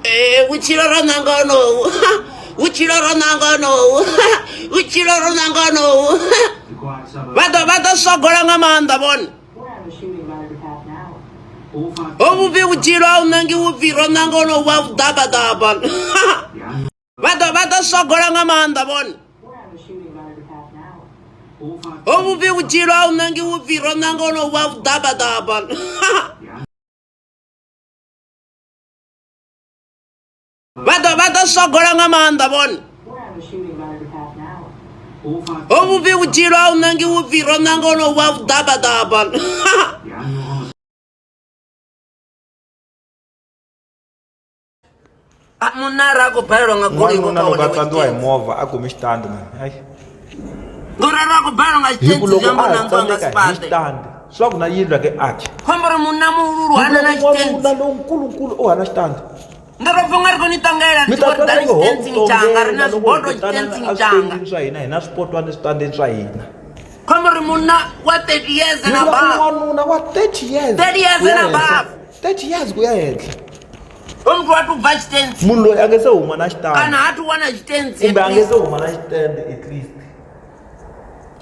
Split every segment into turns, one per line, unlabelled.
Ee, vhutshilo ro nanga honohu vhutshilo ro nanga honohu vhutshilo ro nanga honohu vha ḓo sogola nga maanḓa vhone. Ho vhupfi vhutshilo a u nangi vhupfi ro nanga honohu vha vhuḓabaḓaba vha ḓo sogola nga maanḓa vhone. Ho vhupfi vhutshilo a u nangi vhupfi ro nanga honohu vha vhuḓabaḓaba. Vha ḓo sogola nga maanḓa vhone. Ho vhupfi vhutshilo a u nangi vhupfi ro nanga honohu vha vhuḓabaḓaba. Munna ara a khou balelwa nga goloi
N'wanuna loko a tsandziwa hi movha a kumi xitandi mani hayi.
Ngoralo a khou balelwa nga
Hi ku
xitentsi
loko
zwi amba
a
u
ha
nangiwa nga
tsandzeka hi
sipade.
xitandi swi va ku na yindlu ya ke akhe.
Khombo ri munna muhululu hana na xitentsi.
N'wanuna lonkulunkulu u hana xitandi.
Ndo tou pfa unga ri khou ni ṱongela ri
Mi
tshi
ta
vho ri
twa
ḓani
nge ho
xitentsini tshanga ri na
tongela loko
zwibodo
hi vitanana
xitentsini
a
tshanga.
switendini swa hina hi na swipotwana eswitandini swa hina.
Khombo ri munna wa 30 years
Ni
and
vula ku
above.
n'wanuna wa 30 years
30 years
ku ya
and
henhla.
above.
30 years ku ya henhla.
Ho muthu wa tou bva xitentsi
Munhu loyi a nge se huma na xitandi.
kana ha tu wana xitentsi.
Kumbe a nge se huma na xitende at least.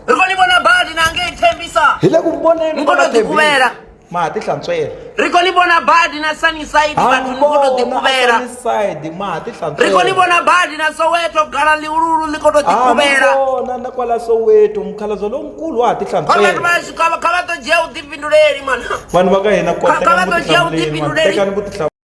Ri khou ni vhona badi na ngei Thembisa.
Hi le ku voneni
Ni khou tou ḓikuvhela.
Ma ha ti hlantswela.
Ri khou ni vhona badi na Sunnyside vhathu ni khou tou ḓikuvhela.
Sunnyside ma ha ti hlantswela.
Ri khou ni vhona badi na Soweto gala ḽihululu ḽi khou tou ḓikuvhela.
Vona na kwala Soweto mukhalabye lonkulu wa ha ti
Kha vhathu
hlantswela.
vhashu kha vha ḓo dzhia vhuḓifhinduleli mana.
Vanhu va ka hina
Kha vha ḓo dzhia vhuḓifhinduleli.
Tekani vutihlamuleri.